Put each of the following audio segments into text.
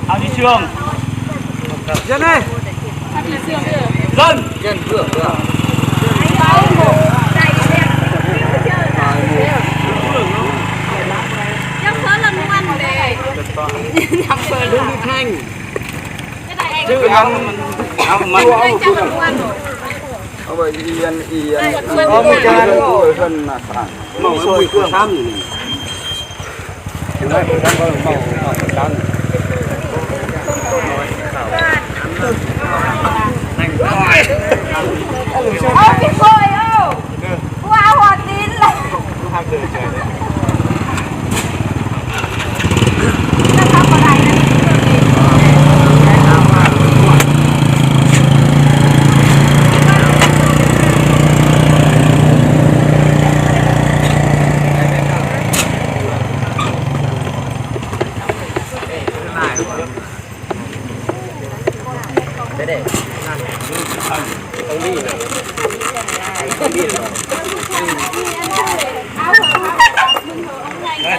Hào Duy Sương. Dân đây. Dân. Dân Phước Lâm Ngoan. Đúng đi Thanh. Chứ ăn, ăn mặn. Ơ, yên, yên. Ơ, một cái ăn. Màu mùi khô xám gì. Ơ, cái phôi ơ. Qua hòa tín là.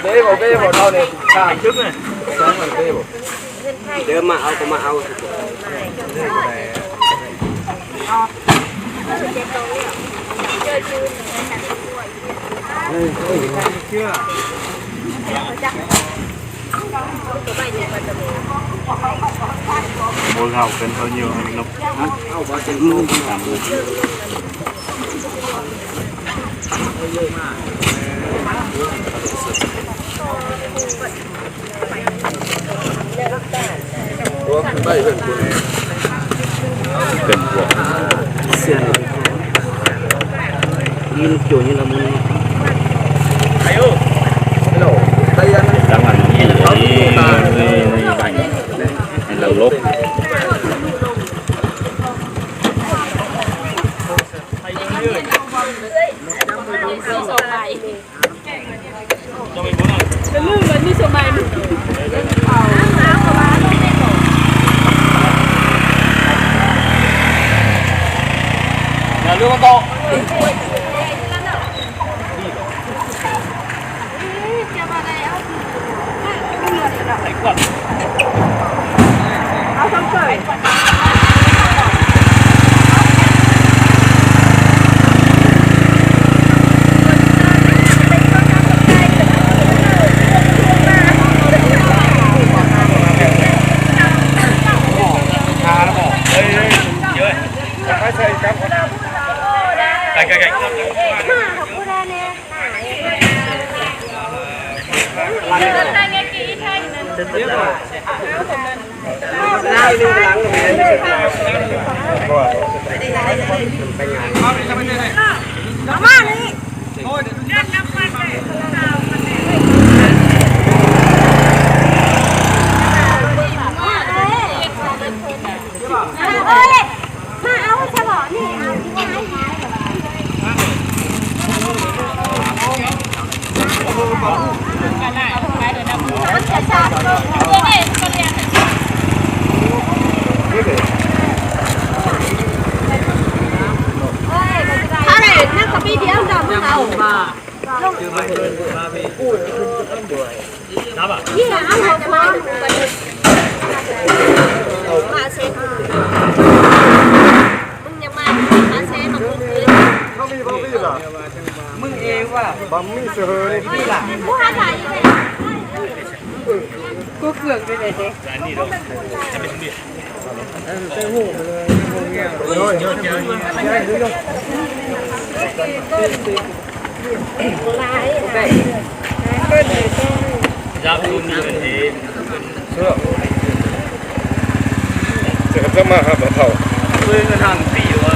Peb vào, peb vào rau nè, xa trước nè. Peb vào. Để mà ao, mà ao. Mua gạo cần bao nhiêu? Nộp hả? Ủa, không bay gần của này. Cần của. Xiên. Đi một kiểu như là muốn. Hello. Đây ăn. Đang ăn. Hello, lốp. Tôi ngân hàng tỷ mà.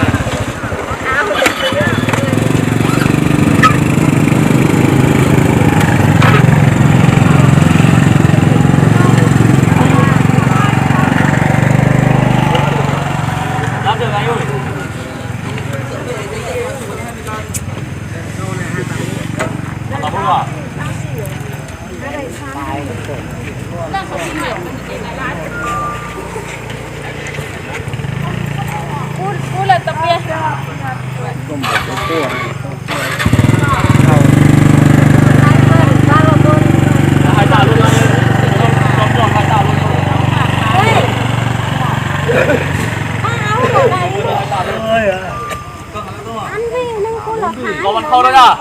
Có mật khẩu đây à?